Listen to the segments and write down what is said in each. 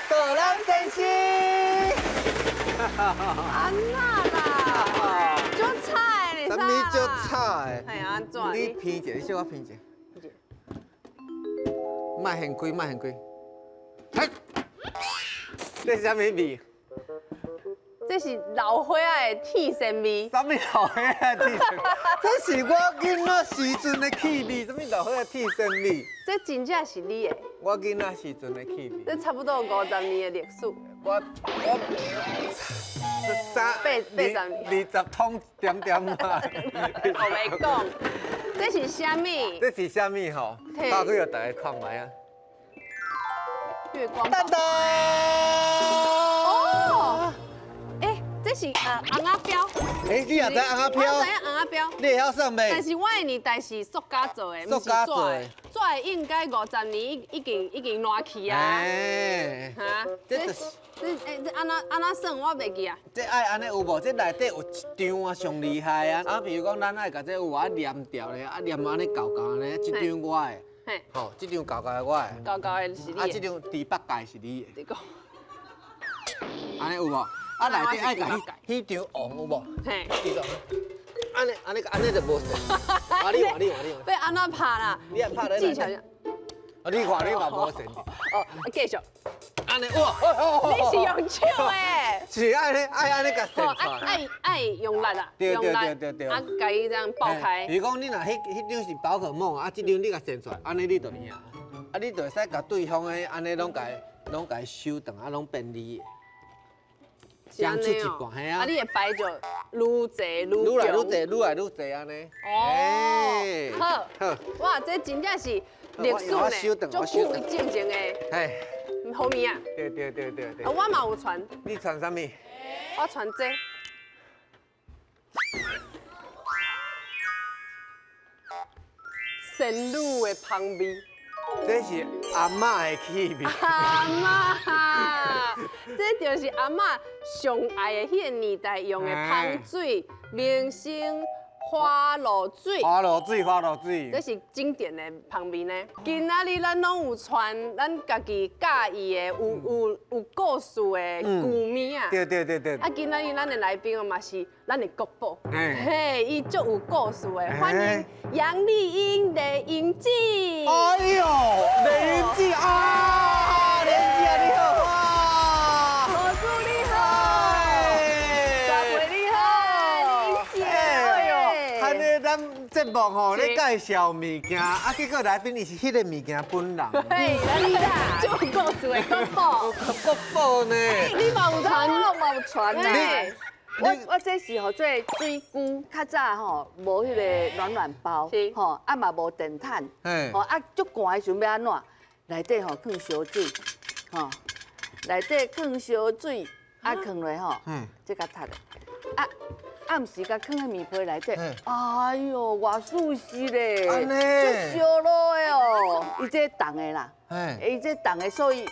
大人先生，安那啦，足彩的，啥物足彩的？哎呀，按怎？你偏一下，你小可偏一下。莫嫌开，莫嫌开。嘿，这是啥物味？这是老岁仔的铁线味。啥物老岁仔的铁线？这是我囡仔时阵的气味，啥物老岁仔铁线味？这真正是你的。我囡仔时阵的气味。这差不多50年的历史。我三80年，20桶点点嘛。我袂讲，这是啥物？这是啥物吼？打开予大家看覓啊！月光。噔噔。哦。欸，这是尪仔标。欸，你也知尪仔标？我知影尪仔标。你会晓算袂？但是我的年代是塑胶做的，毋是纸的。纸的应该50年已经烂去啊。哈，这这欸这按怎按怎算我袂记啊。这爱按呢有无？这内底有一张啊，上厉害啊！啊，比如讲咱爱共这有啊黏掉咧，啊黏按呢厚厚按呢，这张我的。吼，这张厚厚的我的。厚厚的是你的。啊，这张猪八戒是你的。你讲。按呢有无？啊，内底爱共彼张王有无？嘿。按呢按呢按呢就无顺。啊，你看你看你看。欲按怎拍啦？你按拍咧。技巧。啊，你看你嘛无顺。哦，继续。按呢哇！你是用手的。是按呢爱按呢共旋出来。爱爱用力啊！对对对对对。啊，共伊这样爆开。比如讲，你若彼张是宝可梦，啊，这张你共旋出来，按呢你就赢。啊，你就会使共对方的按呢拢共拢共收转，啊，拢变你的。讲出一半，嘿啊！啊，你的牌就愈济愈愈来愈济，愈来愈济按呢。哦，好，好，哇，这真正是历史呢，足久进前的。嘿，好物啊！对对对对对。啊，我嘛有传。你传啥物？我传这。仙女的香味。这是阿嬷的气味。阿嬷，这就是阿嬷上爱的彼个年代用的香水，明星花露水。花露水，花露水。这是经典的香味呢。今仔日咱拢有传咱家己佮意的、有故事的旧物啊。对对对对。啊，今仔日咱的来宾哦嘛是咱的国宝，嘿，伊足有故事的，欢迎杨丽英、丽英姐。哎呦，丽英姐啊，丽英姐你好哇！老师你好，大伯你好，丽英姐。哎呦，按呢咱节目吼咧介绍物件，啊，结果来宾伊是彼个物件本人。嘿，是啦，足有故事的国宝。国宝呢？你嘛有传，我嘛有传呢。我这是号做水龟，较早吼无彼个暖暖包，吼啊嘛无电毯，吼啊足寒的时阵欲按怎？内底吼放烧水，吼内底放烧水，啊放落吼，这共踢咧，啊暗时共囥佇棉被内底，哎哟，偌舒适咧，足烧落的哦，伊这冻的啦，伊这冻的，所以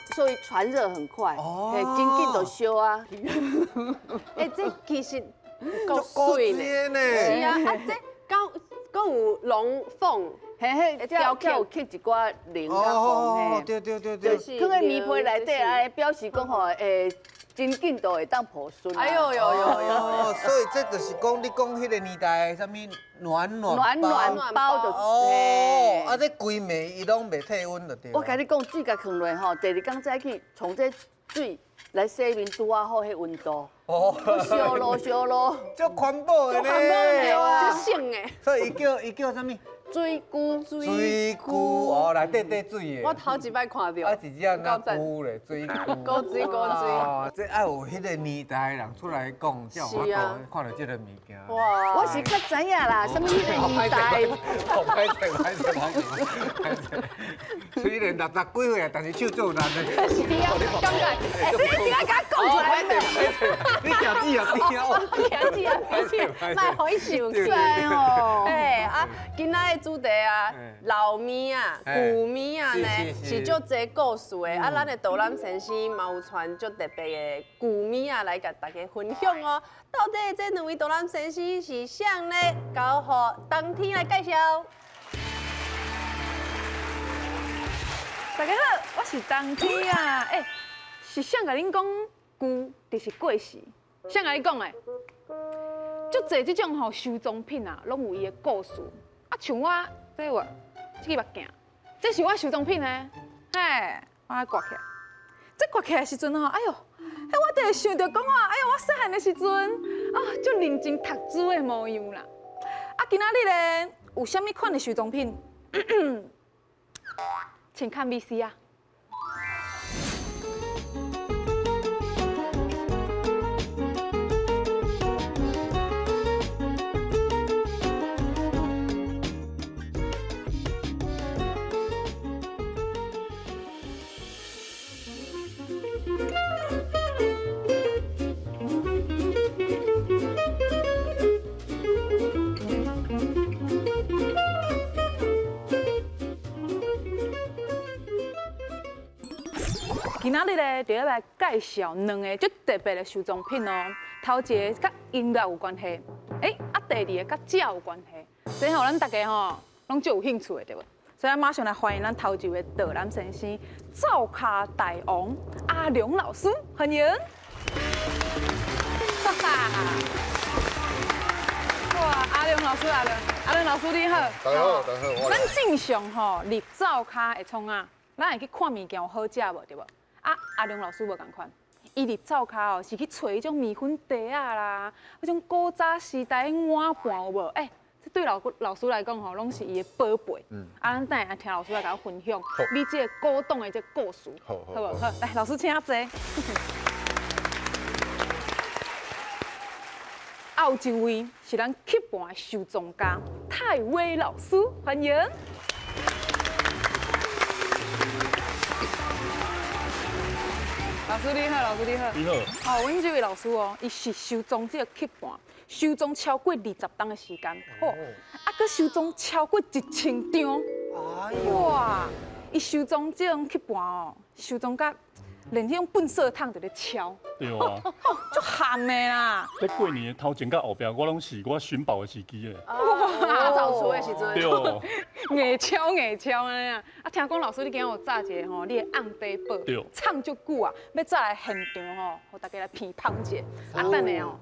传热很快，嘿，真紧就烧啊。欸，这其实够媠呢，是啊，啊这敢阁有龙凤，嘿嘿，才有刻一寡龙佮凤嘿，对对对对，囥佇棉被内底，啊，表示讲吼，会真紧就会当抱孙。哎呦呦呦呦！所以这就是讲你讲彼个年代的啥物暖暖暖暖包就哦，啊这规暝伊拢袂体温就对。我共你讲，水共囥落吼，第二工早起从这水来洗面，拄仔好彼温度。哦，烧咯烧咯，足环保的呢，足省的。所以伊叫啥物？水龜，水龜哦，內底底水的。我頭一擺看著。啊，是這樣龜咧，水龜。古水古水。哦，這愛有彼個年代的人出來講，才有法度看著這個物件。哇！我是較知影啦，啥物彼個年代。好歹勢，歹勢，歹勢，歹勢。雖然六十幾歲啊，但是手做力的。是啊，感覺。欸，你點解敢講出來？歹勢，歹勢，你徛紙啊邊哦。徛紙啊邊，莫予伊想起哦。欸啊，今仔的主題啊，老物仔、舊物仔呢，是足濟故事的。啊，咱的導覽先生嘛有傳足特別的舊物仔來共大家分享哦。到底這兩位導覽先生是誰呢？交予冬天來介紹。大家好，我是冬天啊。欸，是誰共恁講舊就是過時？誰共你講的？足濟這種吼收藏品啊，攏有伊的故事。啊，像我這有這支目鏡，這是我收藏品呢。嘿，我來掛起來。這掛起來的時陣吼，哎喲，彼我就會想著講啊，哎喲，我細漢的時陣啊，足認真讀書的模樣啦。啊，今仔日咧有啥物款的收藏品？請看 VCR 啊。今仔日咧，就要來介紹兩個足特別的收藏品哦。頭一個佮音樂有關係，欸，啊，第二個佮食有關係。所以吼，咱大家吼攏足有興趣的，對無？所以馬上來歡迎咱頭一位導覽先生，灶跤大王阿良老師，歡迎。哈哈。哇，阿良老師，阿良，阿良老師你好。大家好，大家好。咱正常吼入灶跤會創啊？咱會去看物件有好食無？對無？啊，阿良老師無仝款，伊入灶跤哦，是去揣彼種麵粉袋仔啦，彼種古早時代碗盤有無？欸，這對老師來講吼，攏是伊的寶貝。啊，咱等下聽老師來共咱分享你這個古董的這個故事，好無？好，來，老師請坐。啊，有一位是咱刻盤的收藏家泰威老師，歡迎。老師你好，老師你好。你好。哦，阮這位老師哦，伊是收藏這個刻盤，收藏超過20冬的時間，吼，啊，閣收藏超過1000張。哎呦！哇，伊收藏這種刻盤哦，收藏甲連彼種糞掃桶就咧敲。對啊。足譀的啦。咧過年的頭前佮後壁，我攏是我尋寶的時機的。哇，掃除的時陣。對。硬敲硬敲按呢啊！啊，聽講老師你今日有紮一個吼，你的甕底寶，藏足久啊，欲紮來現場吼，予大家來品芳一下。啊，等下哦，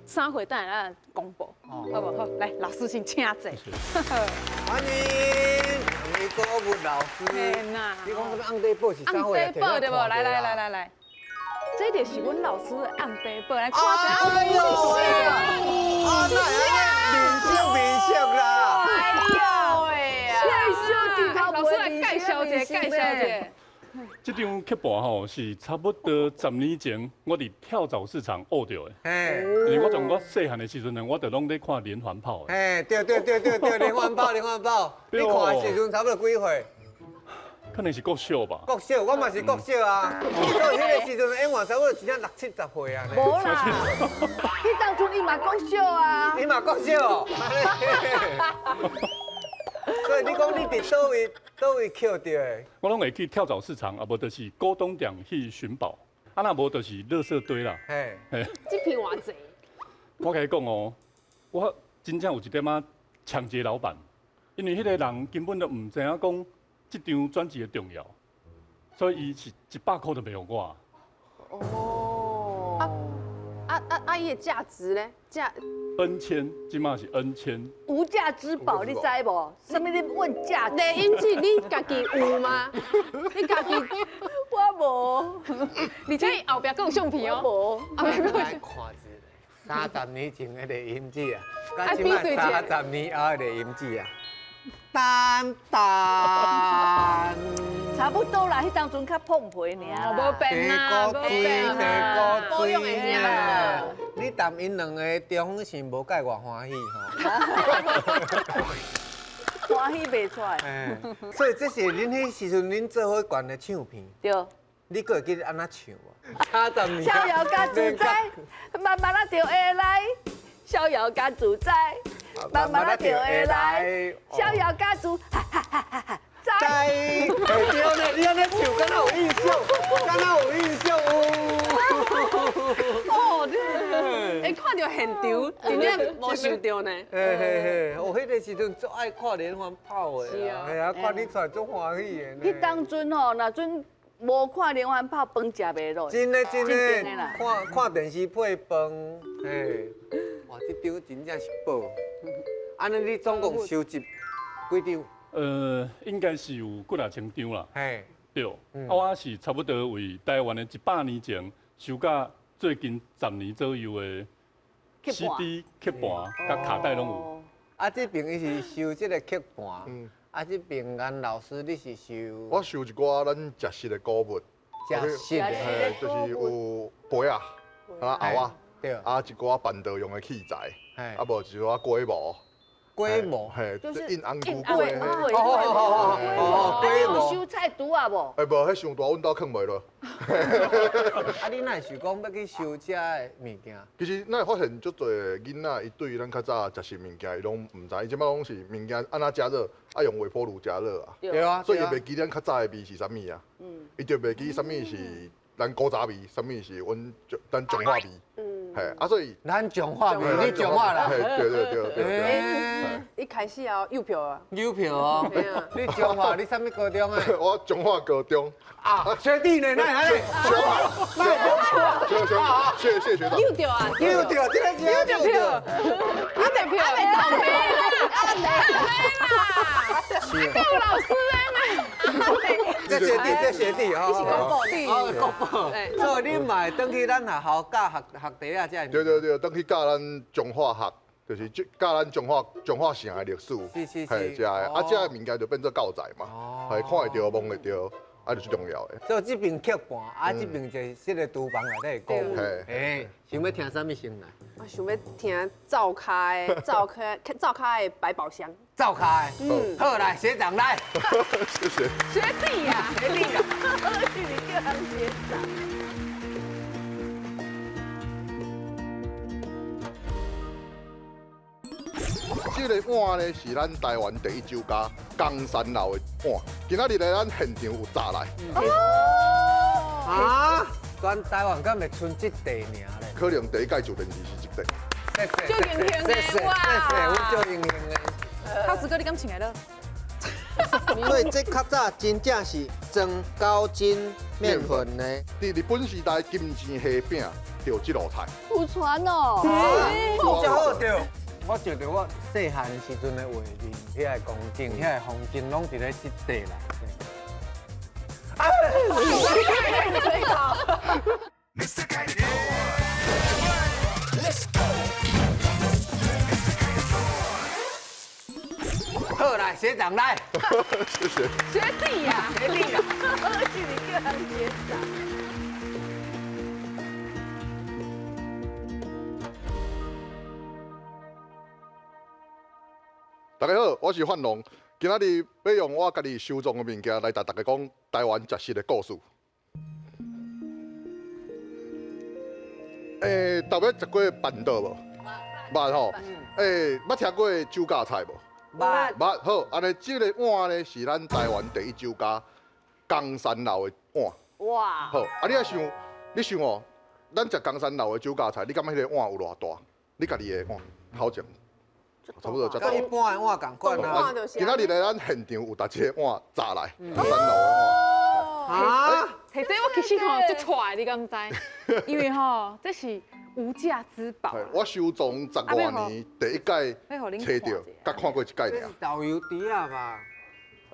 散會等下咱公布，好無好？來，老師先請坐。歡迎兩位古物老師。你講什麼甕底寶是啥貨？甕底寶對無？來來來來來，這就是阮老師的甕底寶，來看一下。哎喲，啊，那面色面色啦。老師來介紹一下，介紹一下。這張刻盤吼是差不多10年前，我佇跳蚤市場學著的。因為我從我細漢的時陣呢，我就攏咧看連環炮。嘿，對對對對對，連環炮，連環炮。你看的時陣差不多幾歲？可能是國小吧。國小，我嘛是國小啊。所以彼個時陣演員差不多真正六七十歲啊。無啦，彼當陣伊嘛國小啊。伊嘛國小。所以你講你佇佗位佗位抾著的？我攏會去跳蚤市場，啊無就是古董店去尋寶，啊若無就是垃圾堆啦。嘿，這批偌濟？我共你講哦，我真正有一點仔搶一個老闆，因為彼個人根本就毋知影講這張專輯的重要，所以伊是100箍都袂予我。哦。啊！伊的價值咧？價 N 千，這馬是 N 千。無價之寶，你知無？啥物你問價值？麗英姐，你家己有嗎？你家己我無。而且後壁閣有相片哦。無。後壁閣有。來看一下，30年前的麗英姐啊，佮這馬30年後的麗英姐啊。等等。差不多啦，彼當陣較碰皮爾。無變啦，無變啦，保養的爾。你談𪜶兩个中是無蓋偌歡喜吼。歡喜袂出來。所以這是恁彼時陣恁做伙灌的唱片。對。你閣會記得按怎唱無？逍遙佮自在，慢慢仔就會來。逍遙佮自在，慢慢仔就會來。逍遙佮自，哈哈哈哈哈。在，對呢，你按呢唱，敢若有印象，敢若有印象哦。欸，看著現場，真正無想著呢。嘿嘿嘿，我彼个時陣足愛看連環炮的，是啊，嘿啊，看你出來足歡喜的。彼當陣吼，若陣無看連環炮，飯食袂落。真的真的，看看電視配飯，嘿，哇，這張真正是寶。按呢，你總共收集幾張？應該是有幾若千張啦。嘿，對，啊，我是差不多為台灣的100年前收到最近10年左右的 CD 刻盤、佮卡帶攏有。啊，這邊伊是收這个刻盤，啊，這邊顏老師你是收？我收一寡咱食食的古物，食食的，就是有杯仔、啊餡仔，對，啊一寡辦桌用的器材，啊無一寡雞毛。雞毛，嘿，就是印紅菇粿，哦哦哦，啊，你有收菜櫥仔無？欸，無，彼傷大，阮兜囥袂落。啊，你哪會想講欲去收這个物件？其實咱會發現足濟囡仔，伊對咱較早食食物件，伊攏毋知，伊這擺攏是物件按怎加熱，愛用微波爐加熱啊。對啊。所以伊袂記咱較早的味是啥物啊。伊就袂記啥物是咱古早味，啥物是阮咱彰化味。嘿，啊，所以咱彰化味，你彰化啦。嘿，對對對對對。一開始啊，郵票啊。郵票哦。你彰化，你啥物高中的？我彰化高中。啊，學弟呢？哪會按呢？謝謝謝學長。郵票啊！郵票，這個郵票。阿未票，阿未倒飛啦！阿未啦！夠老師的呢？這學弟，這學弟哦。你是國寶，哦，國寶。所以你嘛會轉去咱學校教學學弟仔這。對對對，轉去教咱彰化學，就是教咱彰化彰化城的歷史。是是是。嘿，這个啊，這个物件就變做教材嘛，係看會著、摸會著，啊，就是重要的。所以這邊刻盤，啊，這邊就是這个廚房內底的古物。嘿，想欲聽啥物先來？我想欲聽灶跤的灶跤灶跤的百寶箱。灶跤的，嗯，好來，學長來。謝謝。學弟呀，學弟呀，是你叫人學長。這个碗呢，是咱台灣第一酒家江山樓的碗。今仔日來咱現場有炸來。哦。啊！全台灣敢會賰這塊爾咧？可能第一屆做電視是這塊。謝謝。足榮幸的哇！謝謝，我足榮幸的。孝子哥，你敢穿會落？所以這較早真正是裝高筋麵粉的。佇日本時代，金錢蝦餅就這道菜。有傳哦。真好著。我就著我細漢時陣的畫面，遐个光景，遐个风景，攏佇咧這塊內底。好來，學長來。謝謝。學弟呀，學弟呀，是你叫人學長。大家好，我是范龍，今仔日欲用我家己收藏的物件來共大家講台灣食食的故事。欸，大家食過辦桌無？捌吼。欸，捌聽過酒家菜無？捌。捌。好，按呢，這个碗呢是咱台灣第一酒家江山樓的碗。哇！好，啊，你愛想，你想哦，咱食江山樓的酒家菜，你感覺彼个碗有偌大？你家己的碗頭前。差不多，佮一般的碗仝款啊。今仔日來咱現場有佇這个碗炸來，江山樓的碗。啊！這我其實吼足𤆬的，你敢知？因為吼這是無價之寶。我收藏10外年，第一屆揣著，佮看過一屆爾。豆油豬仔吧？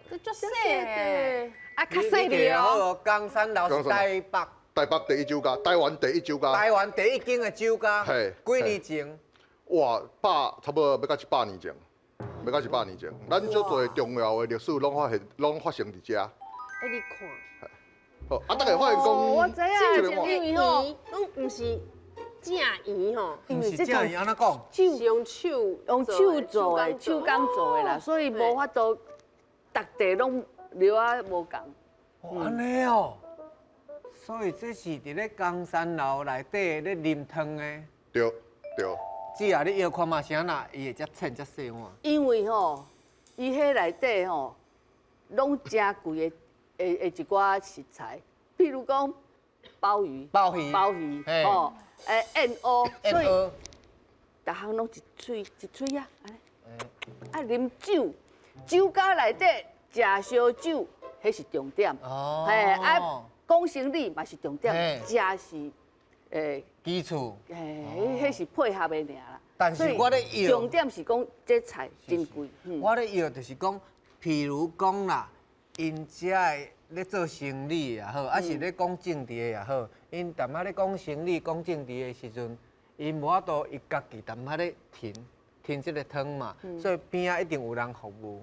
這足細的，啊，較細粒哦。江山樓是台北，台北第一酒家，台灣第一酒家，台灣第一間的酒家。嘿，幾年前？哇，差不多欲到100年前。欲到100年前。咱足濟重要的歷史攏發現，攏發生佇遮。欸，你看。好，啊，大家發現講，我知影，這個碗因為吼，攏毋是正圓吼，毋是正圓，按怎講？是用手用手做的，手工做的啦，所以無法度，逐地攏料仔無仝。哦，按呢哦，所以這是佇咧江山樓內底咧啉湯的。對對。姊啊，你搖看嘛，是按怎，伊會遮淺遮細碗？因為吼，伊彼內底吼，攏誠貴的的一寡食材，譬如講鮑魚、鮑魚、鮑魚，吼，燕窩，所以逐項攏一喙一喙啊，按呢。啊，啉酒，酒家內底食燒酒，彼是重點。哦。嘿，啊，講生理嘛是重點，食是。基礎，彼是配合的爾啦。但是我咧搖，重點是講這菜真貴。我咧搖就是講，譬如講啦，𪜶遮的咧做生理也好，抑是咧講政治的也好，𪜶踮遐咧講生理、講政治的時陣，𪜶無法度伊家己踮遐咧停停這個湯嘛，所以邊仔一定有人服務，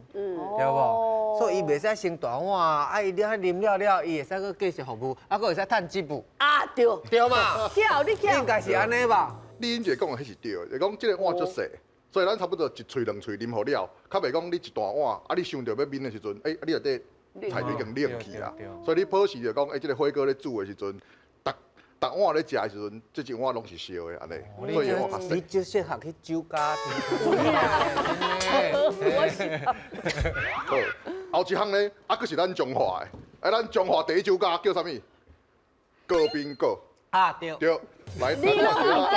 對無？所以伊袂使先大碗，啊，伊了啉了了，伊會使閣繼續服務，啊，閣會使趁一步。啊，對，對嘛？巧，你巧。應該是按呢吧？你英姐講的彼是對的，就講這個碗足細，所以咱差不多一喙兩喙啉予了，較袂講你一大碗，啊，你想著欲啉的時陣，欸，你內底菜就已經冷去啦。所以你保持著講，欸，這個火鍋咧煮的時陣，逐碗咧食的時陣，這一碗攏是燒的，按呢。所以碗較細。你最適合去酒家。好，後一項呢，啊，閣是咱彰化的，啊，咱彰化第一酒家叫啥物？高冰果。啊，對。對，來。你攏毋知？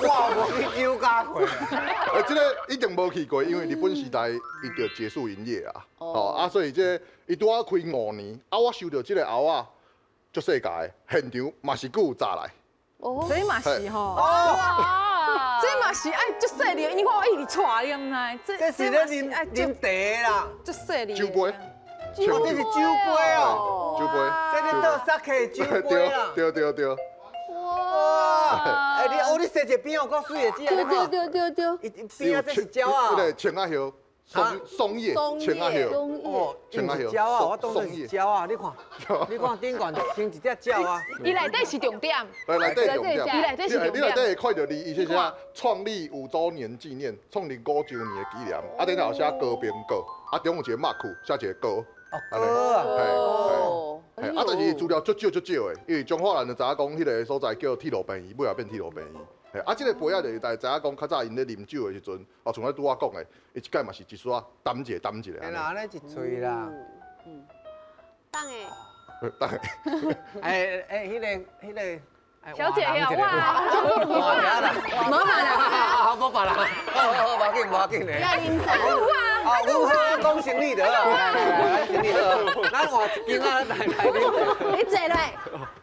我無去酒家過。這個一定無去過，因為日本時代伊就結束營業啊。哦，啊，所以這伊拄仔開5年，啊，我收著這個餚仔。足世界的現場嘛是閣有炸來，哦，這嘛是吼，哦，這嘛是愛足細膩，因為我一直帶，你毋知？這是咧啉啉茶啦，足細膩。酒杯，這是酒杯哦，酒杯，這咧倒酒的酒杯啦，對對對。哇！欸，你哦，你踅一邊哦，夠媠的，這對對對對對。邊仔這是鳥仔，對，青仔葉。松葉，青仔葉，哦，青仔葉，鳥啊，我當作是鳥啊，你看，你看頂懸像一隻鳥啊。伊內底是重點，內底重點，伊內底是重點。你內底會看著伊，伊寫啥？創立5週年紀念，創立5週年的紀念。啊，頂頭寫高冰果，啊，中有一個 mark，寫一個高。哦，高啊。哦。啊，但是資料足少足少的，因為彰化人就知影講，彼個所在叫鐵路病院，尾仔變鐵路病院。啊，這個杯仔就是大家知影講，較早𪜶咧啉酒的時陣，哦，像我拄仔講的，伊一擺嘛是一撮澹一个澹一个。嘿啦，按呢一喙啦。等下。等下。欸欸，彼个。小姐呀，哇！無法啦，好，無法啦，好好，無要緊，無要緊的。要啉茶。哦，阮好講生理的，來來來，生理好，咱換一間啊，來來啉。你坐來。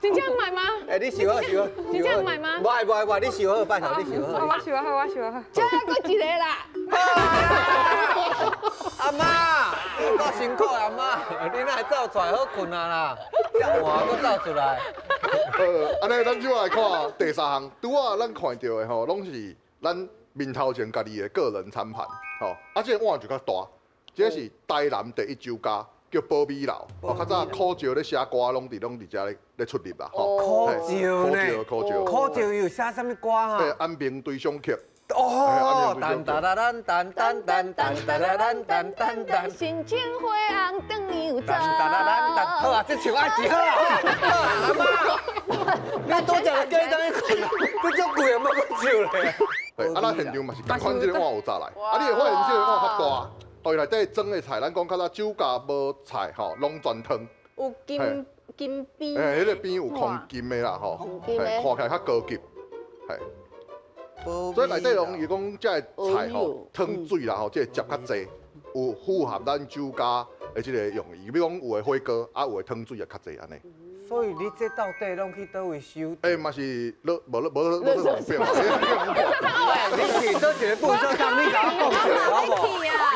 真正買嗎？欸，你收好收好。真正買嗎？無愛無愛無愛，你收好，拜託你收好。我收好，我收好。這閣一個啦。阿媽，你夠辛苦阿媽，你哪會走出來好困啊啦？這換閣走出來。按呢，咱就來看第三項，拄仔咱看著的吼，攏是咱面頭前家己的個人餐盤，吼。啊，這個碗就較大，這是台南第一酒家，叫寶美樓。哦，較早苦石咧寫歌，攏佇遮咧出入啦，吼。苦石呢？苦石，苦石有寫啥物歌啊？對，安平對上曲。哦，噔噔噔噔噔噔噔噔噔噔噔，心情花红转又早。噔噔噔噔，好啊，這唱愛一好啊，阿媽，你拄才來叫你轉去睏啊，這足貴啊，莫閣唱咧。對，啊，咱現場嘛是仝款，這個碗有炸來，啊，你會發現這個碗較大，哦，伊內底裝的菜，咱講較早酒家無菜吼，攏全湯。有金金邊。欸，彼個邊有空金的啦吼，看起來較高級，嘿。所以內底攏伊講這个菜吼，湯水啦吼，這個汁較濟，有符合咱酒家的這個用意。比如講有的火鍋啊，有的湯水也較濟按呢。所以你這到底攏去佗位收？欸，嘛是，無無無無無方便。你去佗一個垃圾桶，你共我講一下好無？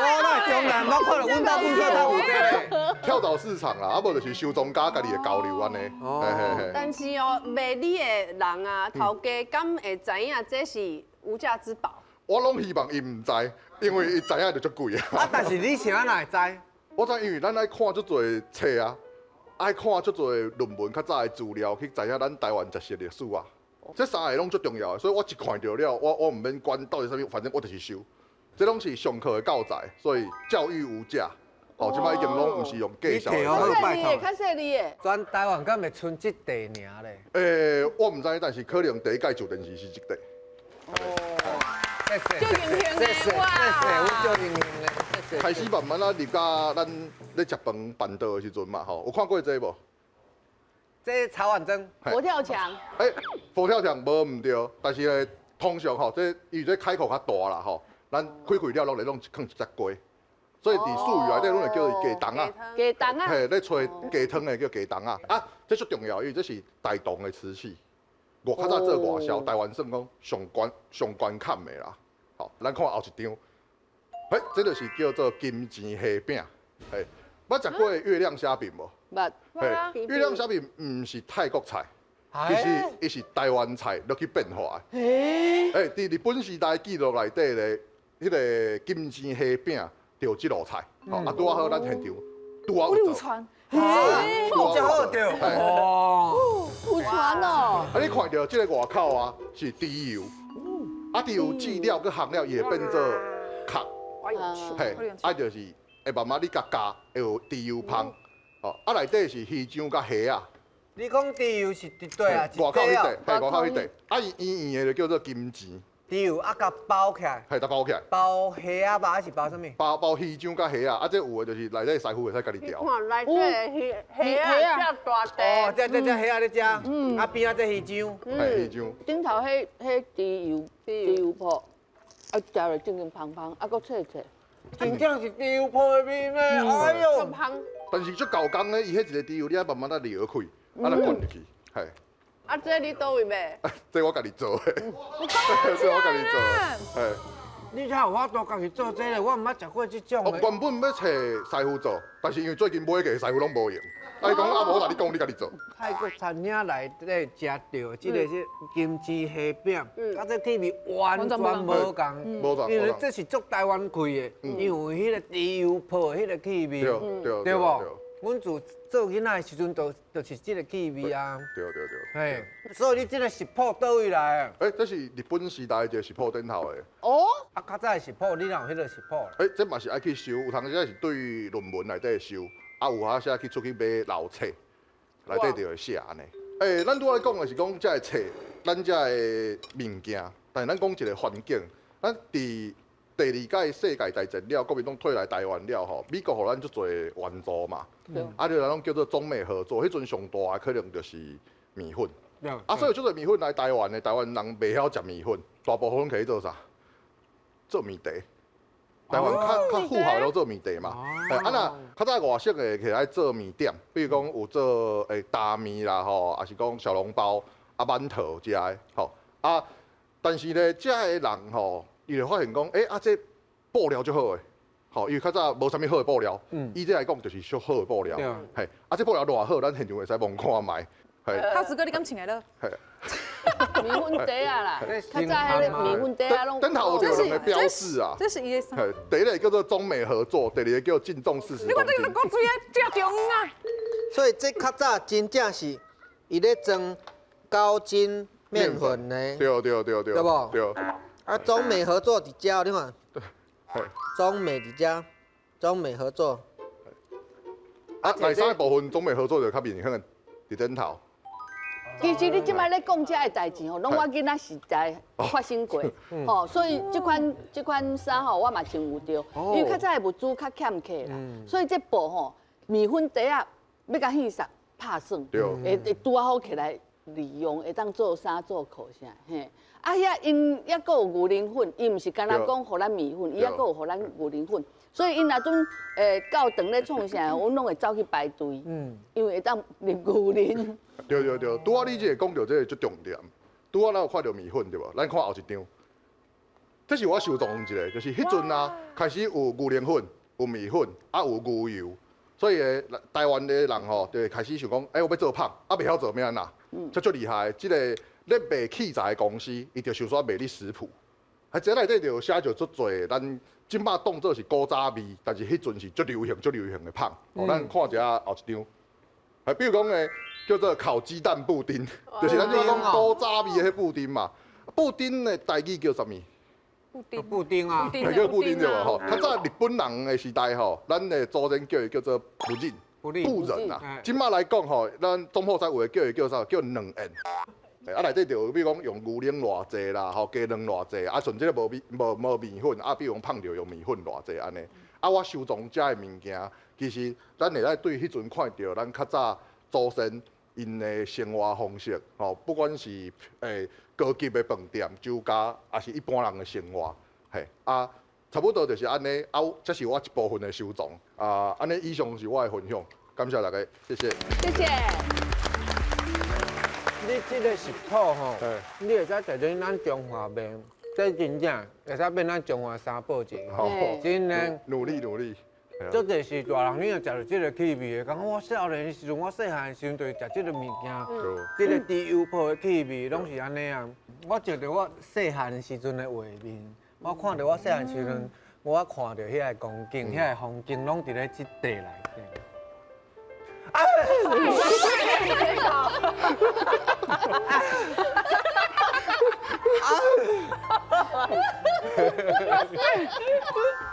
我哪會從來毋捌看著阮兜垃圾桶有這个。跳蚤市場啦，啊無就是收藏家家己的交流按呢。但是哦，賣你的人啊，頭家敢會知影這是無價之寶？我攏希望伊毋知，因為伊知影就足貴啊。啊，但是你是按怎會知？我知，因為咱愛看足濟冊啊，愛看足濟論文較早的資料，去知影咱台灣食食歷史啊。這三個攏足重要的，所以我一看著了，我毋免管到底啥物，反正我就是收。這攏是上課的教材，所以教育無價。哦，這擺已經攏毋是用介紹的。較細膩的，較細膩的。全台灣敢會賰這塊爾咧？我毋知，但是可能第一屆上電視是這塊。哦，足榮幸的哇！我足榮幸的。開始慢慢啊入到咱咧食飯辦桌的時陣嘛，吼，有看過這個無？這草碗蒸。佛跳牆。佛跳牆無毋對，但是咧通常吼，這因為這開口較大啦，吼，咱開開了落來攏囥一隻雞，所以佇術語內底攏會叫伊雞筒仔。雞筒仔。嘿，咧揣雞湯的叫雞筒仔。啊，這足重要，因為這是大同的瓷器。我較早做外銷，台灣算講上懸上懸坎的啦。好，咱看後一張，嘿，這就是叫做金錢蝦餅。嘿，捌食過月亮蝦餅無？捌。嘿，月亮蝦餅毋是泰國菜，其實伊是台灣菜落去變化的。欸，佇日本時代記錄內底咧，彼個金錢蝦餅就這道菜。吼，啊，拄仔好咱現場拄仔有做。有好著哦，有傳哦。啊，你看著這个外口啊是豬油，啊豬油煮了閣烘了，伊會變做殼。嘿，啊就是會慢慢你共咬，會有豬油芳。哦，啊內底是魚漿佮蝦仔。你講豬油是佇佗啊？外口彼塊，嘿，外口彼塊，啊伊圓圓的就叫做金錢。豬油啊，共包起來。係，共包起來。包蝦仔肉還是包啥物？包包魚漿佮蝦仔，啊，這有的就是內底師傅會使家己調。看內底魚蝦仔遮大塊。哦，這這這蝦仔咧食，啊邊仔這魚漿。係魚漿。頂頭彼彼豬油豬油泡，啊食落正正芳芳，啊閣脆脆。真正是豬油泡的味呢，哎喲。但是足厚工的，伊彼一个豬油，你愛慢慢仔撩開，啊來灌入去，係。啊，這你佗位買？這我家己做的。這我家己做的。嘿。你才有法度家己做這个？我毋捌食過這種。我原本欲揣師傅做，但是因為最近買个師傅攏無閒。啊，伊講啊，無我共你講，你家己做。泰國餐廳內底食著這個是金枝蝦餅，啊，這氣味完全無仝，無仝，因為這是足台灣開的，因為彼个豬油泡的彼个氣味，對無？阮自做囡仔的時陣，就是這个氣味啊。對對對。嘿，所以你這个食譜佗位來的？欸，這是日本時代一個食譜頂頭的。哦。啊，較早的食譜，你哪有彼个食譜？欸，這嘛是愛去收，有當時是對論文內底收，啊，有影時去出去買老冊，內底就會寫按呢。欸，咱拄仔講的是講這个冊，咱這个物件，但是咱講一个環境，咱佇第二屆世界大戰了，國民黨退來台灣了吼，美國予咱足濟援助嘛，啊，就攏叫做中美合作。彼陣上大的可能就是麵粉，啊，所以足濟麵粉來台灣的，台灣人袂曉食麵粉，大部分攏摕去做啥？做麵茶。台灣較較富豪攏做麵茶嘛，啊若較早外省的起來做麵點，比如講有做大麵啦吼，抑是講小籠包、啊饅頭這个吼，啊，但是咧，這个人吼。伊就發現講，欸，啊，這布料足好的，吼，因為較早無啥物好的布料，以這來講就是足好的布料，嘿，啊，這布料偌好，咱現場會使摸看覓，嘿。浩子哥，你敢穿會落？嘿。麵粉袋仔啦，較早彼个麵粉袋仔攏。頂頭有兩个標誌啊，這是伊的。嘿，第一个叫做中美合作，第二个叫淨重40公斤。你看這個國水啊，這中啊。所以這較早真正是伊咧裝高筋麵粉呢。對對對對。對無？對。啊，中美合作佇遮，你看，中美佇遮，中美合作。啊，第三个部分中美合作就較明顯佇頂頭。其實你這擺咧講這个代誌吼，攏我囡仔時代發生過，吼，所以這款這款衫吼，我嘛穿有著，因為較早的物資較欠缺啦，所以這布吼，麵粉袋仔欲共戲殺拍算，會會拄仔好起來利用，會當做衫做褲啥，嘿。啊，遐𪜶猶閣有牛奶粉，伊毋是干焦講予咱麵粉，伊猶閣有予咱牛奶粉，所以𪜶若陣教堂咧創啥，阮攏會走去排隊，因為會當啉牛奶。對對對，拄仔你這个講著這个足重點，拄仔咱有看著麵粉對無？咱看後一張，這是我收藏一个，就是彼陣啊，開始有牛奶粉、有麵粉，啊有牛油，所以台灣的人吼，就會開始想講，欸，我欲做麭，啊袂曉做欲按怎？這足厲害，這个咧賣器材的公司，伊就想說賣你食譜，喺這內底就寫著足濟，咱這擺當做是古早味，但是彼陣是足流行、足流行的麭。哦，咱看一下後一張。啊，比如講呢，叫做烤雞蛋布丁，就是咱這講古早味的彼布丁嘛。布丁的台語叫啥物？布丁。布丁啊。叫布丁對無吼？較早日本人的時代吼，咱的祖先叫伊叫做布仁。布仁啊。這擺來講吼，咱總鋪仔有的叫伊叫啥？叫軟燕。啊，內底就比如講用牛奶偌濟啦，吼雞卵偌濟，啊，剩這個無米無無麵粉，啊，比如講麭著用麵粉偌濟按呢。啊，我收藏這个物件，其實咱會使對彼陣看著咱較早祖先𪜶的生活方式，吼，不管是高級的飯店、酒家，抑是一般人的生活，嘿，啊，差不多就是按呢。啊，這是我一部分的收藏，啊，按呢以上是我的分享，感謝大家，謝謝。謝謝。你這個食譜吼，你會使食陣咱中華麵，這真正會使變咱中華三寶一個。真的。努力努力。足濟是大人，你若食著這個氣味的，感覺我少年的時陣，我細漢的時陣就是食這個物件，這個豬油泡的氣味攏是按呢啊。我食著我細漢時陣的畫面，我看著我細漢時陣，我看著遐個光景，遐個風景攏佇咧這塊內底。啊！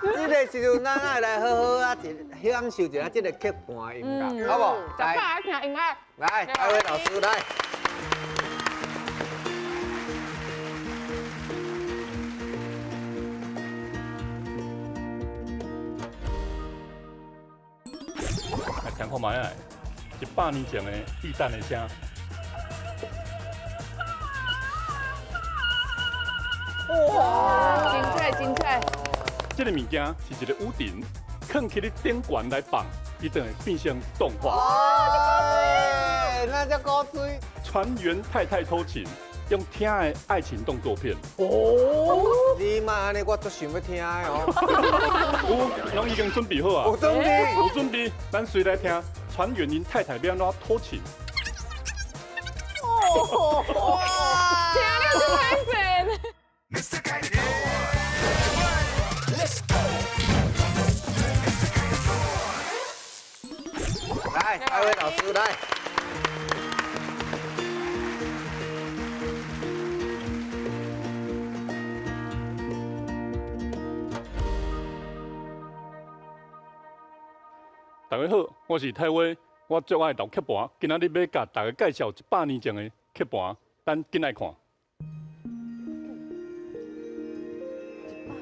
這個時陣，咱愛來好好啊，享受一下這個曲盤音樂，好無？來，來聽音樂。來，艾薇老師來。來聽看覓啊！100年前的地毯的聲。哇，精彩精彩！這個物件是一個雨頂，囥起咧頂懸來放，伊就會變成動畫。哦，那叫古錐。船員太太偷情，用聽的愛情動作片。哦，你嘛按呢，我足想欲聽的哦。有，攏已經準備好啊。有準備，有準備，咱隨來聽船員𪜶太太欲按怎偷情。哦，哇，聽了就興奮。來，艾薇老師來。大家好，我是泰威，我最愛老曲盤。今仔日欲共大家介紹100年前的曲盤，咱緊來看。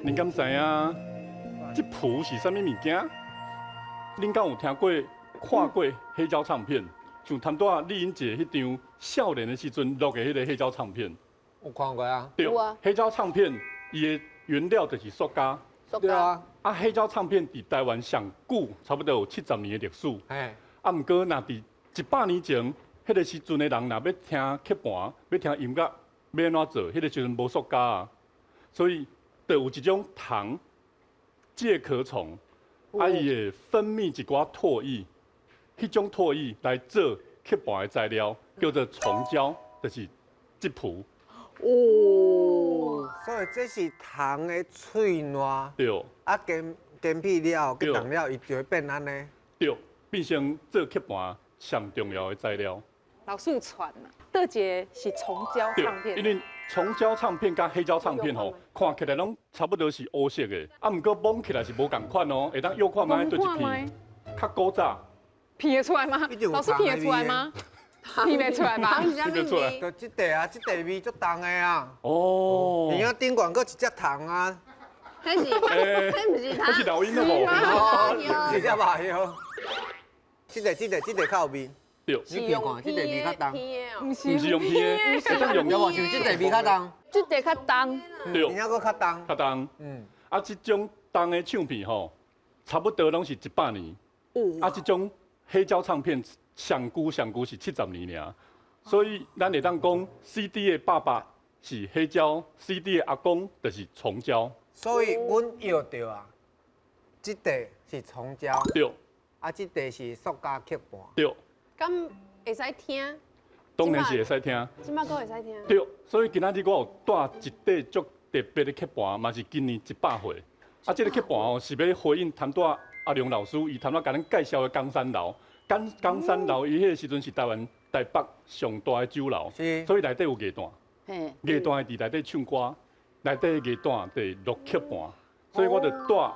恁敢知影這譜是啥物物件？恁敢有聽過、看過黑膠唱片？像頭拄仔麗英姐彼張少年的時陣錄的彼個黑膠唱片，有看過啊？對，黑膠唱片伊的原料就是塑膠。對啊。啊，黑膠唱片佇台灣上久，差不多有70年的歷史。啊，毋過若佇100年前，彼個時陣的人若欲聽曲盤，欲聽音樂，欲按怎做？彼個時陣無塑膠啊，所以就有一種糖介殼蟲，啊，伊會分泌一寡唾液，彼種唾液來做曲盤的材料，叫做蟲膠，就是這譜。哦，所以這是糖的喙瀾。對。啊，煎皮了後，結凍了，伊就會變按呢。對，變成做曲盤上重要的材料。老師傳啊，倒一个是蟲膠唱片。因為蟲膠唱片佮黑膠唱片吼，看起來攏差不多是烏色的，啊，毋過摸起來是無仝款哦，會當搖看覓對一片，較古早。品得出來嗎？老師品得出來嗎？品袂出來吧？品袂出來。就這塊啊，這塊味足重的啊。哦。而且頂懸閣一隻糖啊。彼是，彼毋是糖。彼是老鷹的無？是只肉叶。這個、這個、這個較有味。對。你品看，這塊味較重。毋是用片的，是用有無？是這塊味較重。這塊較重。對。而且閣較重。較重。嗯。啊，這種重的唱片吼，差不多攏是100年。啊，這種黑膠唱片上久上久是70年爾，所以咱會當講 CD 的爸爸是黑膠，CD 的阿公就是蟲膠。所以阮搖著啊，這塊是蟲膠。對。啊，這塊是塑膠曲盤。對。敢會使聽？當然是會使聽。這擺閣會使聽。對，所以今仔日我有帶一塊足特別的曲盤，嘛是今年100歲。啊，這個曲盤哦是欲回應頭拄仔阿龍老師伊頭拄仔共咱介紹的岡山樓。岡山樓伊彼個時陣是台灣台北上大的酒樓，所以內底有樂團，樂團會佇內底唱歌，內底樂團佇錄曲盤，所以我就帶佇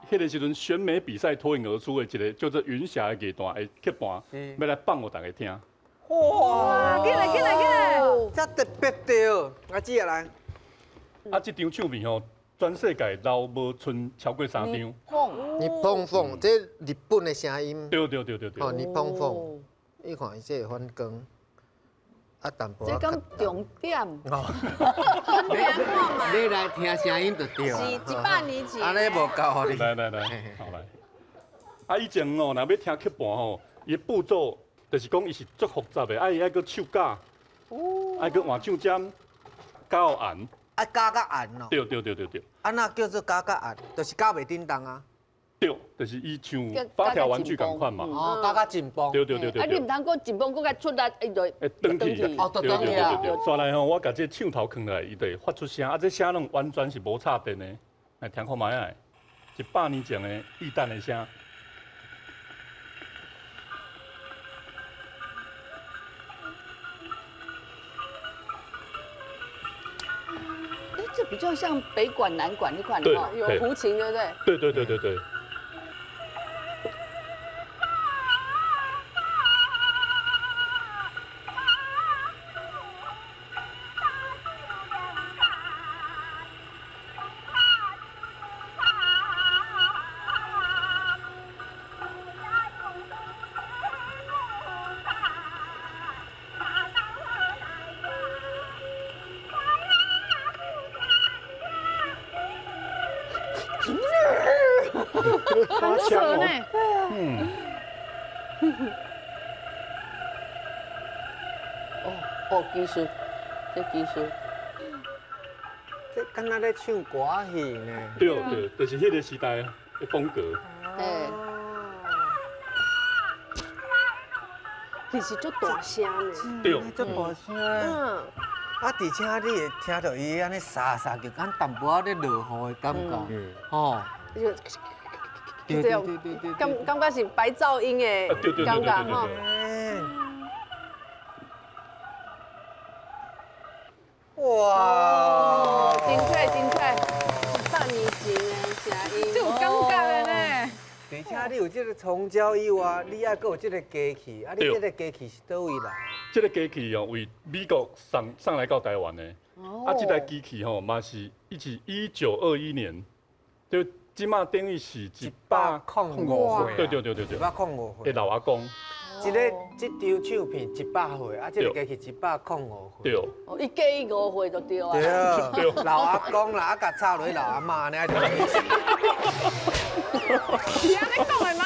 彼個時陣選美比賽脫穎而出的一個叫做雲霞的樂團的曲盤，欲來放予大家聽。哇！緊來緊來緊來！遮特別著，阿姊來。啊，這張唱片吼，全世界流無賰超過三張。日本風，這日本的聲音。對對對對對。哦，日本風，你看伊這個反光，啊淡薄。這敢重點。哦。你來聽聲音就對。是100年前。按呢無夠予你。來來來，好來。啊，以前哦，若欲聽曲盤吼，伊的步驟就是講伊是足複雜的，啊伊愛閣手絞，愛閣換唱針，絞按。啊，絞甲按哦。對對對對對。啊，那叫做絞甲按，就是絞袂振動啊。對，就是伊像發條玩具仝款嘛。哦，絞甲緊繃。對對對對。啊，你毋通閣緊繃，閣較出力，伊就會轉去。哦，就轉去啊。煞來吼，我共這個唱頭囥落來，伊就會發出聲。啊，這聲攏完全是無插電的，來聽看覓仔。100年前的藝旦的聲。這比較像北管南管那款，對，有胡琴，對不對？對對對對對。很扯呢，嗯。哦哦，技術，這技術，這敢若咧唱歌戲呢？對對，就是彼個時代的風格。嘿。其實足大聲呢。對，足大聲。嗯。啊，而且你會聽著伊按呢沙沙叫，敢淡薄仔咧落雨的感覺，吼。對對對，感覺是白噪音的感覺吼。哇！精彩精彩，100年前的聲音，這有感覺的呢。而且你有這個蟲膠以外，你還閣有這個機器，啊，你這個機器是佗位來？這個機器哦，為美國送來到台灣的。啊，這台機器吼嘛是1921年，就這馬等於是105歲。對對對對對。105歲。的老阿公。這個這張唱片100歲，啊，這個機器105歲。對。哦，伊加伊5歲就對啊。對。老阿公啦，啊，共插落去老阿嬤按呢。是按呢講的嗎？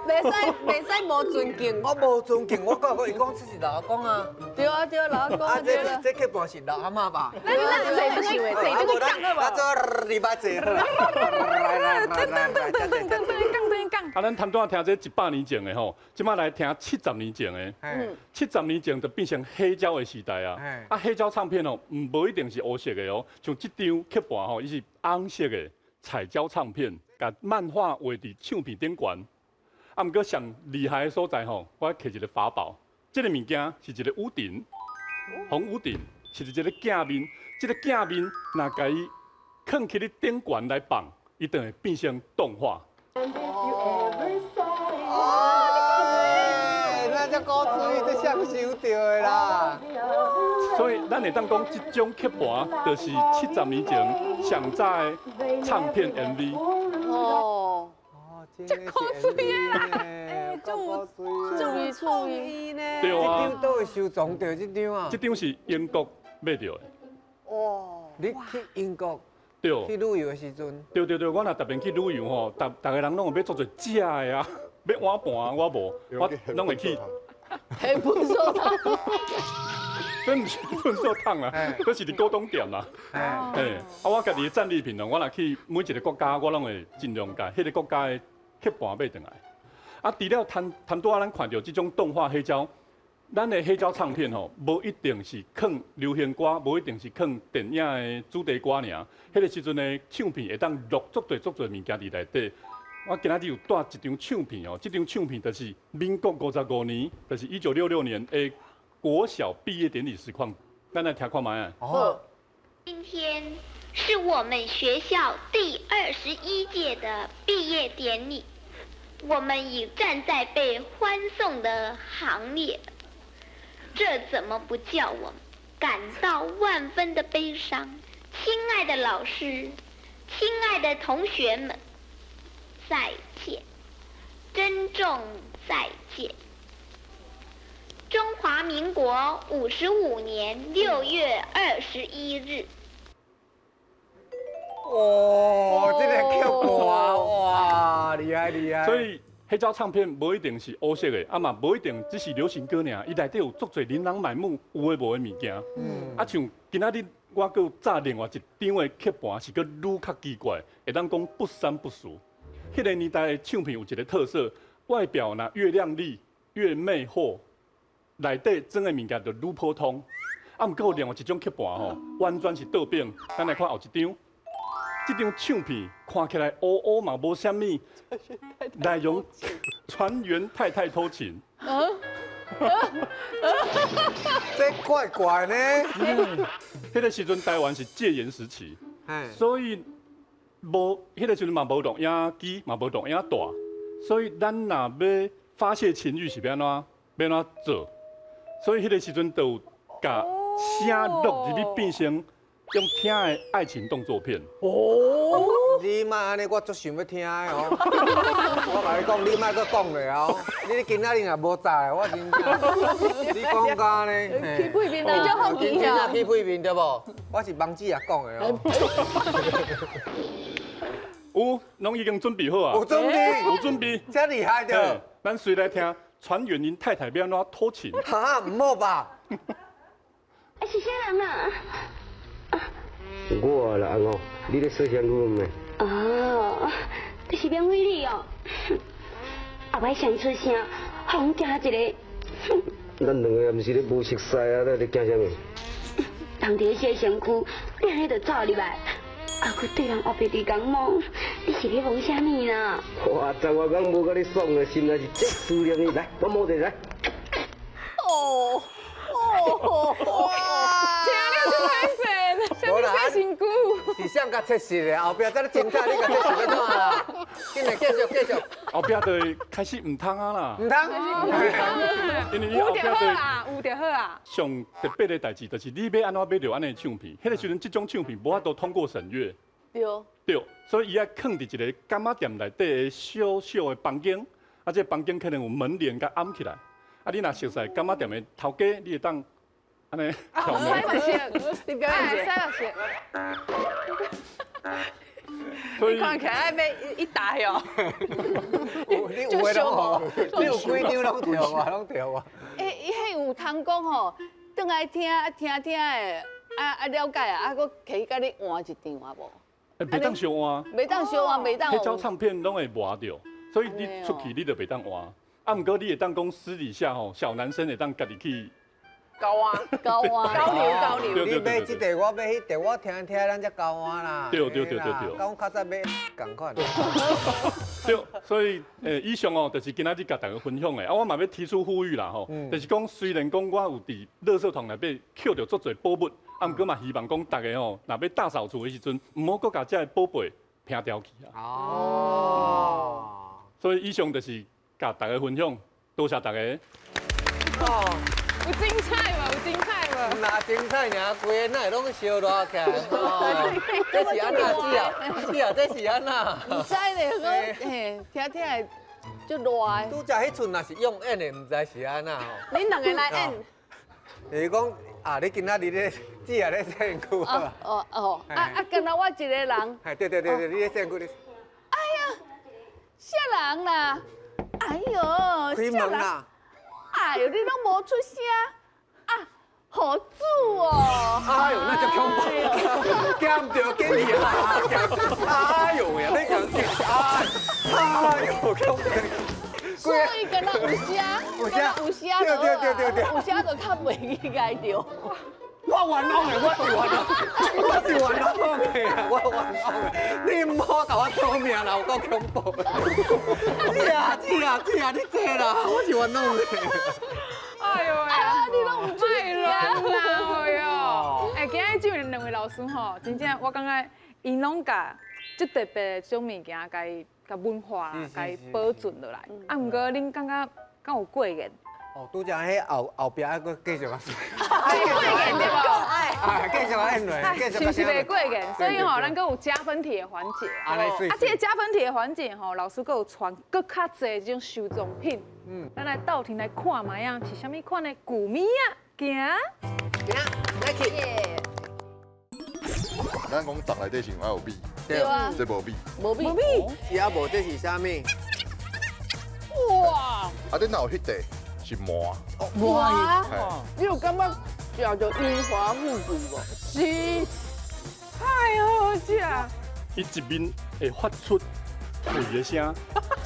袂使無尊敬。我無尊敬，我講過，伊講這是老阿公啊。對啊對啊，老阿公。啊，這曲盤是老阿嬤吧？咱坐轉去，坐轉去講好無？咱做禮拜坐好。來來來來來，噔噔噔噔噔噔。啊，咱頭拄仔聽這100年前的吼，這馬來聽70年前的。70年前就變成黑膠的時代啊。啊，黑膠唱片哦，無一定是烏色的哦，像這張曲盤吼，伊是紅色的彩膠唱片，共漫畫畫佇唱片頂懸。啊，毋過上厲害的所在吼，我摕一個法寶，這個物件是一個屋頂，紅屋頂是一個鏡面，這個鏡面若共伊囥起咧頂懸來放，伊就會變成動畫。哦，那這古錐，這誰收著的啦？所以咱會當講，這種曲盤就是70年前上早的唱片 MV。哦，這古錐的啦，欸，足有創意呢。對啊。這張佗位收藏著這張啊？這張是英國買著的。哇！你去英國？對。去旅遊的時陣。對對對，我若特別去旅遊吼，逐個人攏會買足濟食的啊，買碗盤我無，我攏會去。黑不收湯。這毋是糞掃桶啦，這是佇古董店啦。嘿，啊，我家己的戰利品哦，我若去每一個國家，我攏會盡量共彼個國家的曲盤買轉來。啊，除了頭拄仔咱看著這種動畫黑膠，咱的黑胶唱片吼，無一定是囥流行歌，無一定是囥電影的主題歌爾。彼個時陣的唱片會當錄足濟足濟物件佇內底。我今仔日有帶一張唱片哦，這張唱片就是民國55年，就是1966年的國小畢業典禮實況。咱來聽看覓啊。哦。今天是我們學校第21屆的畢業典禮，我們已站在被歡送的行列，這怎麼不叫我們感到萬分的悲傷？親愛的老師，親愛的同學們，再見，珍重再見。中華民國55年6月21日。哇，這個曲歌哇，厲害厲害。所以黑膠唱片無一定是烏色的，啊嘛無一定只是流行歌爾，伊內底有足濟琳琅滿目有的無的物件。啊，像今仔日我閣有紮另外一張的曲盤，是閣愈較奇怪，會當講不三不四。彼個年代的唱片有一個特色，外表若越靚麗越魅惑，內底裝的物件就愈普通。啊，毋過有另外一種曲盤吼，完全是倒反。咱來看後一張。這張唱片看起來烏烏嘛無啥物，內容船員太太偷情。這怪怪呢。彼個時陣台灣是戒嚴時期，所以無彼個時陣嘛無錄影機，嘛無錄影帶，所以咱若欲發洩情慾是欲按怎欲按怎做？所以彼個時陣就有共聲錄入去變成用聽的愛情動作片。哦，你莫按呢，我足想欲聽的哦。我共你講，你莫閣講咧哦。你今仔日若無紮，我真正你講甲按呢，起屁面啊，你就好奇啊。真正起屁面對無？我是網址也講的哦。有，攏已經準備好啊。有準備，有準備，這厲害著。咱隨來聽船員𪜶太太欲按怎偷情。哈，毋好吧？啊，是啥人啊？我啦，阿五，你咧洗身軀毋？哦，這是免費你哦。後擺先出聲，予阮驚一个。咱兩个也毋是咧無熟似啊，你咧驚啥物？人佇咧洗身軀，你按呢就走入來，啊，閣對人烏白佇共摸，你是咧摸啥物啦？哇，十外工無共你爽的，心內是足思念你。來，我摸一下來。哦哦哇！聽了就歹勢，啥物洗身軀？是誰共測試的？後壁這咧精彩，你共測試欲怎啦？緊來繼續繼續。後壁就會開始毋通啊啦。毋通。因為伊後壁有就好啦，有就好啊。上特別的代誌就是你欲按怎買著按呢唱片，彼個時陣這種唱片無法度通過審閱。對。對，所以伊愛囥佇一個柑仔店內底的小小的房間，啊，這個房間可能有門簾共掩起來，啊，你若熟似柑仔店的頭家，你會當按呢敲門。你表演者。所以你看起來愛欲一打喲。你有的攏予，你有幾張攏著啊，攏著啊。欸，伊彼有通講吼，轉來聽啊聽聽的，啊啊了解啊，啊閣摕去共你換一張啊無？欸，袂當相換。袂當相換，袂當。彼張唱片攏會磨著，所以你出去你就袂當換。啊，毋過你會當講私底下吼，小男生會當家己去。交換，交換，交流交流。你買這塊，我買彼塊，我聽聽咱才交換啦。對對對對對。佮阮較早買仝款。對，所以以上哦，就是今仔日共大家分享的。啊，我嘛欲提出呼籲啦吼，就是講雖然講我有佇垃圾桶內底抾著足濟寶物，啊，毋過嘛希望講大家吼，若欲大掃除的時陣，毋好閣共這个寶貝拚掉去啊。哦。所以以上就是共大家分享，多謝大家。哦。有精彩無？有精彩無？若精彩爾，規个哪會攏燒熱起來？這是按怎姊啊？姊啊，這是按怎？毋知咧，我嘿聽聽會足熱的。拄才彼陣若是用演的，毋知是按怎吼。恁兩个來演。就是講啊，你今仔日咧姊啊咧洗身軀啊？哦哦，啊啊，敢若我一個人。係對對對對，你咧洗身軀咧。哎呀，啥人啦？哎喲，開門啦！哎呦，你攏無出聲啊！好煮哦！哎呦，那就恐怖，驚著緊去啊！哎呦呀，你講哎呦，恐怖，水伊敢若有聲，有聲有聲，對對對對對，有聲就較袂去共著。我冤枉的，我是冤枉，我是冤枉的，我冤枉的。你毋好共我討命啦，有夠恐怖。是啊是啊是啊，你這啦，我是冤枉的。哎呦喂，你攏毋賣亂啦，哎呦！哎，今日這兩位老師吼，真正我感覺𪜶攏共這特別的這種物件，共文化，共保存落來。啊，毋過恁感覺敢有過癮？哦，拄才彼後後壁還閣繼續啊，過癮對無？哎，繼續啊，演落，繼續。是毋是袂過癮？所以吼，咱閣有加分題的環節。啊，這個加分題的環節吼，老師閣有傳閣較濟這種收藏品。嗯，咱來鬥陣來看覓仔，是啥物款的舊物仔？行，行，來去。咱講粽內底是愛有米，對啊，這無米，無米，無米。是啊，無這是啥物？哇！啊，頂頭有彼塊是鰻，鰻，你有感覺食著榮華富貴無？是，太好食。伊一面會發出脆的聲，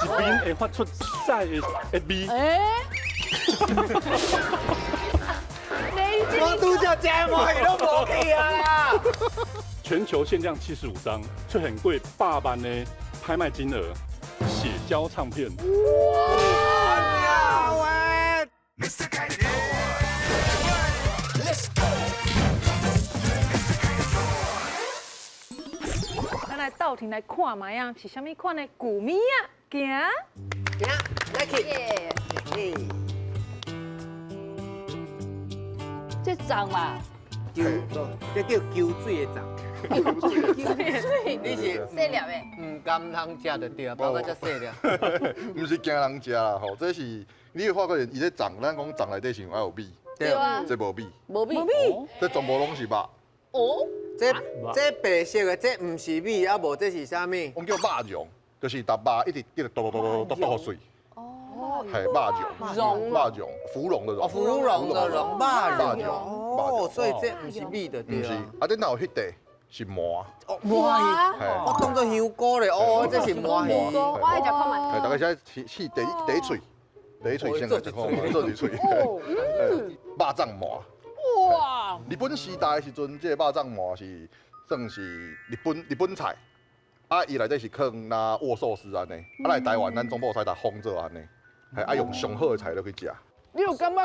一面會發出屎的味。欸我拄才食的鰻魚攏無去啊！全球限量75張，出現過百萬的拍賣金額，血膠唱片。哇！喂！咱來鬥陣來看覓仔，是啥物款的舊物仔？行，行，來去。這粽嘛，鳩，這叫鳩水的粽。鳩水，你是細粒的，毋甘人食就對啊，包括遮細粒。毋是驚人食啦，吼，這是你會發覺伊這粽，咱講粽內底是愛有米，對啊，這無米，無米，這全部攏是肉。哦，這白色的，這毋是米，啊無這是啥物？阮叫肉蓉，就是逐肉一直一直剁剁剁剁剁碎。哦，係肉蓉，肉蓉，芙蓉的蓉，哦，芙蓉的蓉，肉蓉，哦，所以這毋是米的對。毋是，啊，頂頭彼塊是鰻，哦，鰻魚，我當做香菇咧，哦，這是鰻魚，我愛食看覓。係，大概先試試第一喙，第一喙先來食看覓，做一喙。肉粽鰻。哇！日本時代的時陣，這個肉粽鰻是算是日本菜。啊，伊內底是囥若握壽司按呢，啊來台灣咱總部使共仿做按呢，係啊用上好的材料去食。你有感覺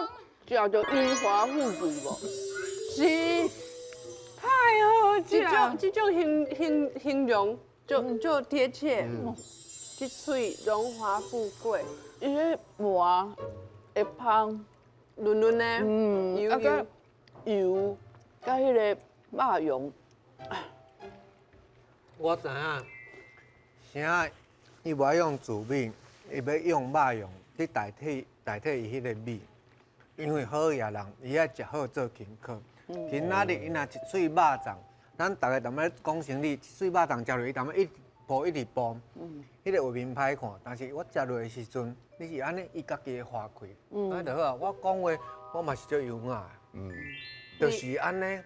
食著榮華富貴無？是，太好食。這種形容就貼切。這喙榮華富貴，伊个鰻會香，嫩嫩的，油油油，佮彼个肉蓉。我知影，啥伊無愛用糯米，伊欲用肉蓉去代替伊彼个米，因為好野人伊愛食好做勤苦。今仔日伊若一喙肉粽，咱逐个踮咧講生理，一喙肉粽食落，伊踮咧一直補一直補，彼个畫面歹看。但是我食落的時陣，你是按呢，伊家己會花開，按呢就好啊。我講話，我嘛是足優雅的，就是按呢，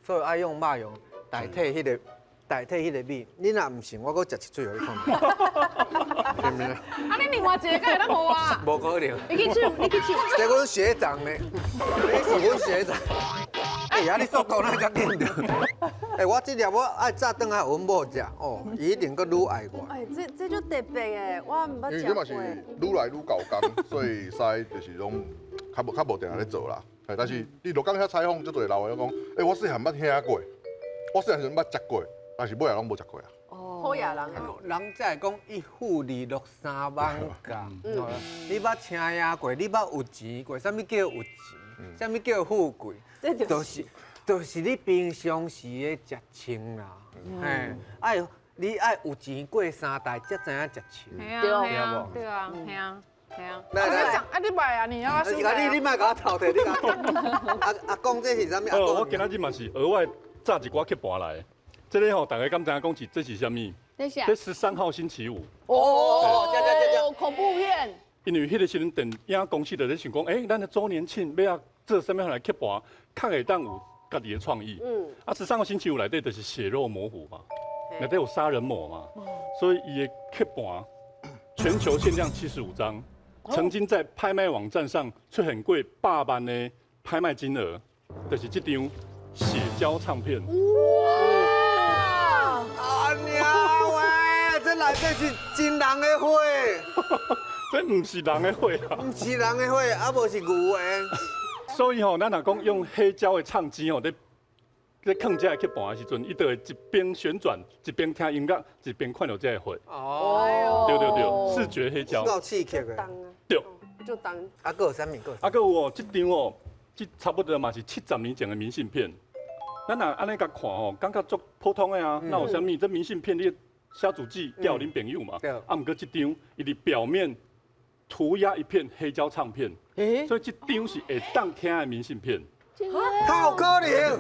所以愛用肉蓉代替彼个。代替彼個米，你若毋信，我閣食一喙予你看。啊，你另外一個敢會當予我？無可能。你去唱，你去唱。這阮學長呢？你是阮學長。哎呀，你速度哪遮緊著？哎，我這粒我愛早轉來予阮某食，哦，伊一定閣愈愛我。哎，這足特別的，我毋捌食過。因為這嘛是愈來愈厚工，所以使就是講較無定定咧做啦。但是你鹿港遐採訪，足濟老的講，欸，我細漢捌聽過，我細漢時陣捌食過。但是尾仔攏無食過啊！哦，好野人，人才會講一富二鹿三艋舺。你捌請爺過，你捌有錢過？啥物叫有錢？啥物叫富貴？就是你平常時的食穿啦。嘿，愛你愛有錢過三代，才知影食穿。對啊，對啊，係啊，係啊。來來，啊你賣啊你啊，你莫共我偷摕，你阿阿公這是啥物？我今仔日嘛是額外炸一寡刻盤來。這個吼，大家敢知影講是這是啥物？這13號星期五。哦，恐怖片。因為彼個時陣電影公司就咧想講，欸，咱的週年慶欲做啥物來刻盤，較會當有家己的創意。啊，13號星期五內底就是血肉模糊嘛，內底有殺人魔嘛，所以伊的刻盤全球限量75張，曾經在拍賣網站上出現過百萬的拍賣金額，就是這張血膠唱片。哇！阿娘喂，這內底是真人的血。這毋是人的血啊！毋是人的血，啊無是牛的。所以吼，咱若講用黑膠的唱機吼，咧囥這个曲盤的時陣，伊就會一邊旋轉，一邊聽音樂，一邊看著這个血。哦，對對對，視覺黑膠。夠刺激的。對。就當。啊，閣有啥物？啊，閣有哦，這張哦，這差不多嘛是70年前的明信片。咱若按呢共看吼，感覺足普通的啊，哪有啥物？這明信片你寫住址寄予恁朋友嘛。啊，毋過這張，伊佇表面塗鴉一片黑膠唱片，所以這張是會當聽的明信片。哪有可能？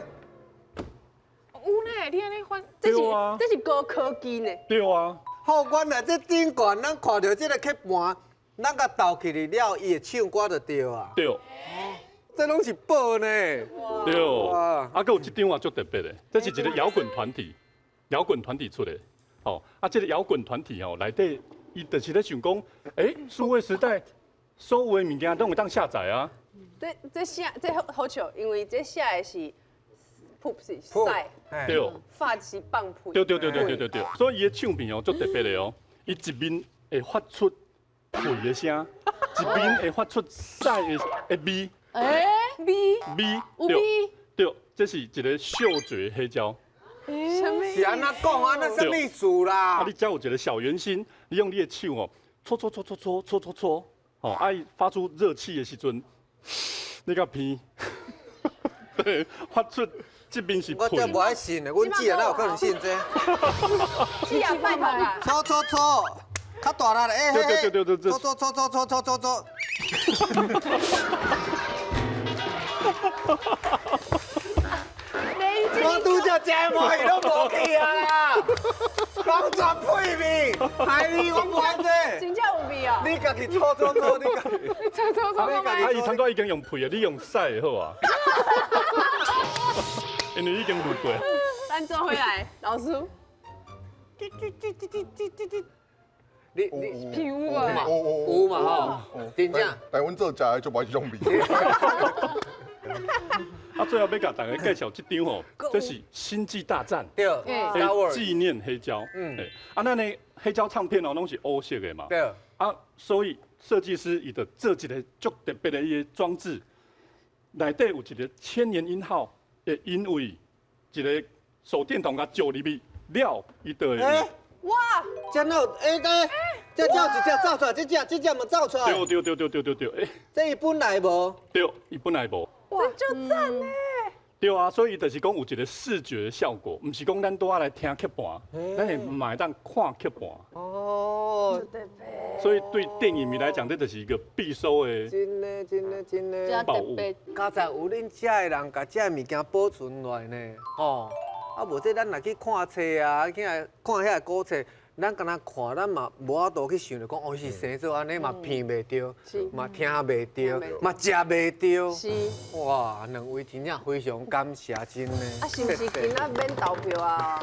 有呢，你按呢翻，這是高科技呢。對啊。好，原來這頂懸，咱看著這个曲盤，咱共投起來了，伊會唱歌就對啊。對。這攏是寶呢。對。啊，閣有這張也足特別的，這是一个搖滾團體，搖滾團體出的。哦，啊，這个搖滾團體哦，內底伊就是咧想講，欸，數位時代，所有的物件攏會當下載啊。這寫這好好笑，因為這寫的是。噗是屎，對，發是放屁，對對對對對對對，所以伊的唱片哦，足特別的哦，伊一面會發出屁的聲，一面會發出屎的味，欸，味味，對對，這是一个嗅覺黑膠。是按怎講啊？那啥意思啦？啊，你遮有一个小圓心，你用你的手哦，搓搓搓搓搓搓搓搓，哦，啊，伊發出熱氣的時陣，你共鼻，對，發出。這邊是我真無愛信的，阮姊啊，哪有可能信這？姊啊，拜託啊！搓搓搓，較大力咧！對對對對對，搓搓搓搓搓搓搓。我拄則食的麻魚攏無去啊啦，攏全屁味，害你我無愛這。真正有味哦！你家己搓搓搓，你家己。你搓搓搓啊，伊差不多已經用屁啊，你用屎的好啊。因為已經錄過。咱做回來，老師。你你有嘛？有嘛吼？真正。但阮做食的就無愛這種味。啊，最後欲共大家介紹這張吼，這是《星際大戰》對，紀念黑膠。嗯。啊，咱的黑膠唱片哦，攏是烏色的嘛。對。啊，所以設計師伊就做一個足特別的一個裝置，內底有一個千年鷹號，會因為一個手電筒共照入去了，伊就會。哇！真好，欸欸，這只一只走出來，這只這只嘛走出來。對對對對對對對，欸。這伊本來無。對，伊本來無。哇，這足讚呢！對啊，所以就是講有一個視覺效果，毋是講咱拄仔來聽曲盤，咱會嘛會當看曲盤。哦。所以對電影迷來講，這就是一個必收的。真的真的真的。寶物。佳哉有恁遮的人共這个物件保存落來呢，吼。啊，無這咱若去看冊啊，去看遐个古冊，咱敢若看，咱嘛無法度去想著講，哦，是生做按呢嘛鼻袂著，嘛聽袂著，嘛食袂著。是。哇，兩位真正非常感謝，真的。啊，是毋是今仔免投票啊？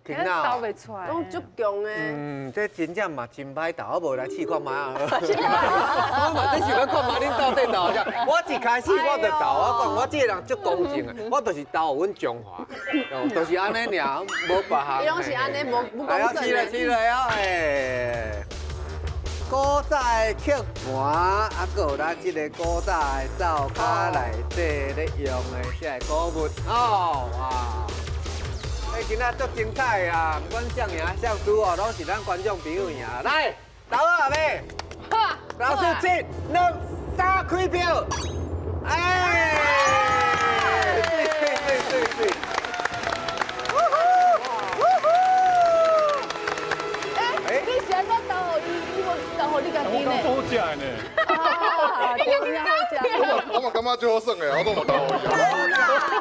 今仔投袂出來。攏足強的。嗯，這真正嘛真歹投，我無來試看覓啊。我嘛真想欲看覓，恁到底投啥？我一開始我就投，我講我這個人足公正的，我就是投予阮中華，就是按呢爾，無別項。伊攏是按呢，無公正的。是啦是啦，哎，古早的曲盤，啊，閣有咱這个古早的灶跤內底咧用的這个古物，哦哇！欸，今仔足精彩啊！不管誰贏誰輸哦，攏是咱觀眾朋友贏。來，投好未？老師，一、兩、三，開票！哎，對對對對。欸，你是按怎投予伊？伊無投予你家己呢？我感覺好食的呢。你家己好食。我嘛感覺最好耍的，我都無投予伊。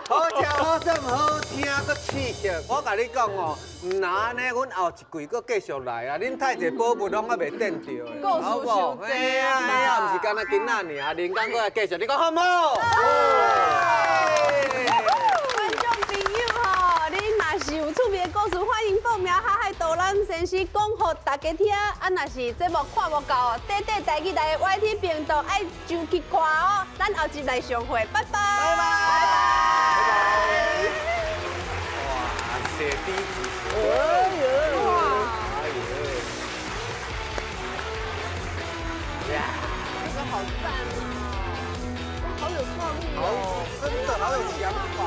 好食好耍好聽，閣刺激。我共你講哦，毋若按呢，阮後一季閣繼續來啊！恁太濟寶物攏猶未見著的，好無？嘿啊嘿啊，毋是干焦今仔爾，明天閣來繼續，你講好毋好？觀眾朋友吼，恁若是有趣味的故事，歡迎報名哈嗨導覽。導覽先生講予大家聽。啊，若是節目看無夠哦，短短台語台的 YT 頻道愛上去看哦。咱後集來相會，拜拜。拜拜。哇，寫低主持。哎呦！哇！哎呦！呀，這個好讚哦！好有創意哦，真的好有想法哦。